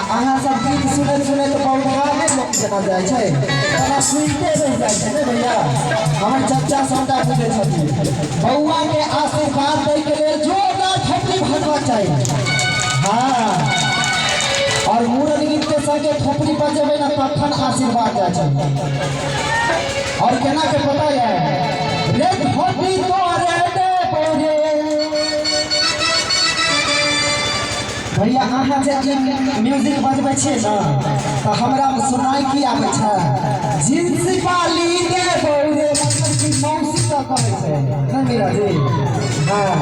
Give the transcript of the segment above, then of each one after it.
अहाँ सब गीत सुनैत सुनैत पौधा नहि लोक जेना जाइ छै, तेना सुनिते रहि जाइ छै। ने भैया, हमर चचा सबटा बुझै छथिन। बौआ के आशीर्वाद दै के लेल जोरदार थपड़ी भजबाक चाही। हाँ, और मूड़न गीत के संगे थोपड़ी बजेबै ने तखन आशीर्वाद जाइ छै। और केना के पता है रे धोती तोरे देबो रे। भैया, अहाँ जे ई म्यूजिक बजबै छियै ने तऽ हमरा सुनाइ की आबै छै? जींस वाली देबो रे, मतलब कि मौसी तऽ कहै छै नहि मीरा जी? हाँ,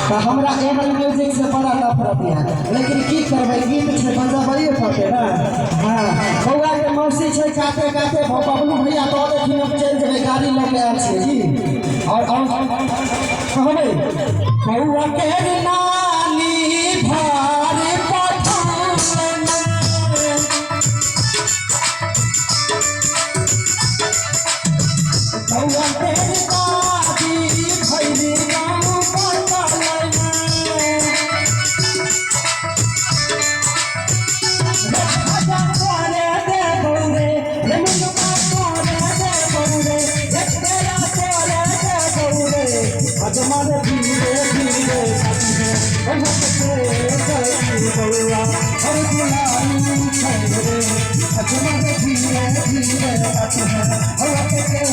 तऽ हमरा एहन म्यूजिक से बड़ा नफरत यऽ, लेकिन की करबै, गीत छै, बजबैए पड़तै ने। हाँ, बौआ के मौसी छै काते काते। बबलू भैया दऽ देथिन, हम चलि जेबै, गाड़ी लऽ के आयल छियै जी। और कहबै बौआ के नानी भारी पठौलनि, बौआ के दादी भैरी गाँव पटलनि। रे खाजा तोरे देबौ रे, रे मुनका तोरे देबौ रे, रे केरा तोरे देबौ रे। अजमर धीरे धीरे कटिहे बहुत के सखी बौआ और दुलारू छै रे। अजमर धीरे धीरे कटिहे बहुत के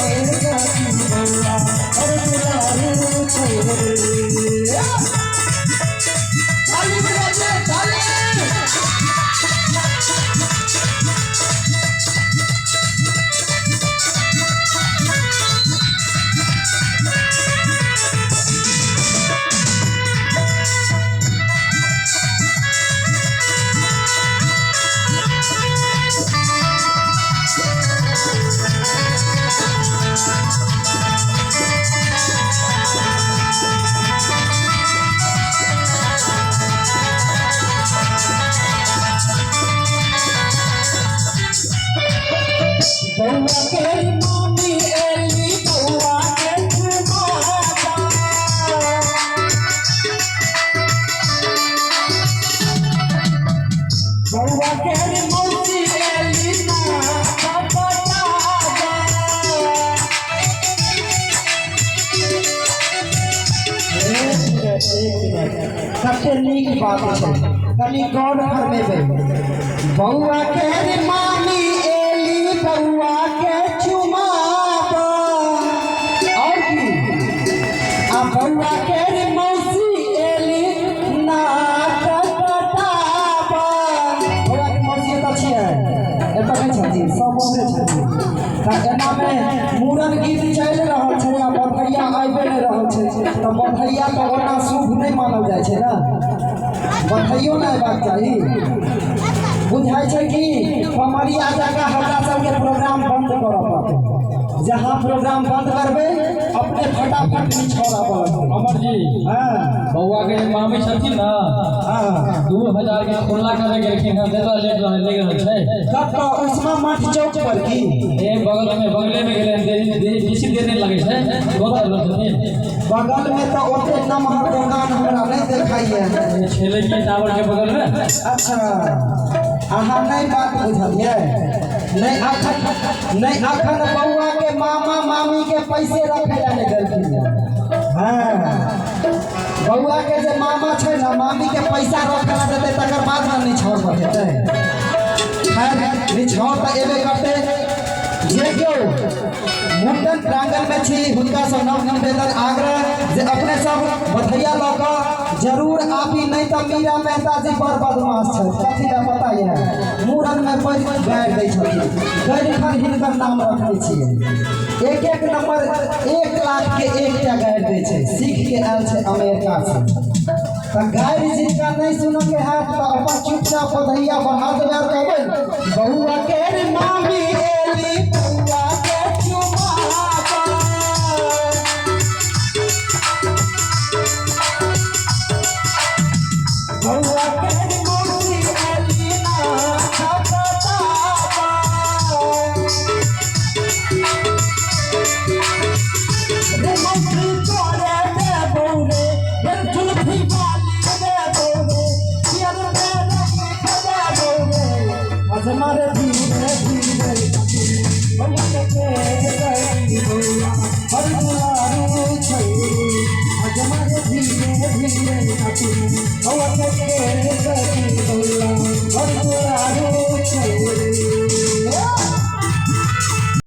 सखी बौआ और दुलारू छै रे। ताली बजाइए, ताली। बौआ के मामी एली बौआ के माता, बौआ के मौसी एली नाचा बजावा। एक मिनट, एक मिनट, कते नीक बात छै, कनि गौर फरमेबै। बौआ के मामी एली बौआ के चुमाबा, और की आ बौआ के मौसी एली नाक कटाबा। बौआ के मौसी एतऽ छियै? एतऽ नहि छथिन, सब ओकरे छथिन। तऽ एनामे मूड़न गीत चलि रहल छै आ बधैया आबिए नहि रहल छै, तऽ बधैया तऽ ओना शुभ नहि मानल जाइ छै ने, बधैयो नहि अयबाक चाही। बुझाइ छै कि कमरिया जकाँ हमरा सबके प्रोग्राम बंद करऽ पड़तै। जहाँ प्रोग्राम बंद करबै, अपने फटाफट निछौड़ा पड़त। अमर जी। हाँ। बौआ के मामी छथिन ने? हाँ। 2000 के खुला करे गेलखिन हन, ज्यादा लेट लागि रहल छै। कतऽ, उस्मा मठ चौक पर की? ए बगल में, बगले में गेलै हन, देरी देरी बेसी देर नहि लगै छै, बहुत आबि रहल छथिन। बगल में तऽ ओते नमहर दोकान हमरा नहि देखाइए। छेलै की टावर के बगल में। अच्छा, अहाँ नहि बात बुझलियै नहि। अखन नहि, अखन बौआ के मामा मामी के पैसे रखै लए नहि गेलखिन। हाँ, बौआ के जे मामा छै ने, मामी के पैसा रखै लए देतै तकर बाद ने निछौर बजेतै। खैर, निछौर तऽ एबे करतै। जे केओ मुंडन प्रांगण में छी, हुनका से नव निवेदन, आग्रह जे अपने सब बधैया लऽ कऽ जरूर आबी, नहि तऽ मीरा मेहता जी बड़ बदमाश छथि। कथी लए पता यऽ? मूड़न में बड़ गारि दै छथिन। गारि हिनकर नाम रखने छियै। एक एक नंबर 1 लाख के एकटा गारि दै छै, सीख के आयल छै अमेरिका से। तऽ गारि जिनका नहि सुनऽ के हैत तऽ अपन चुपचाप बधैया बढ़ा देबै और कहबै बौआ के मामी एली बौआ के चुमाबा, बौआ के मौसी एली नाच बताबा। रे मौसी तोरे देबौ रे, रे जुल्फी वाली देबौ रे, पियर में रंग देबौ रे। हरि बोल।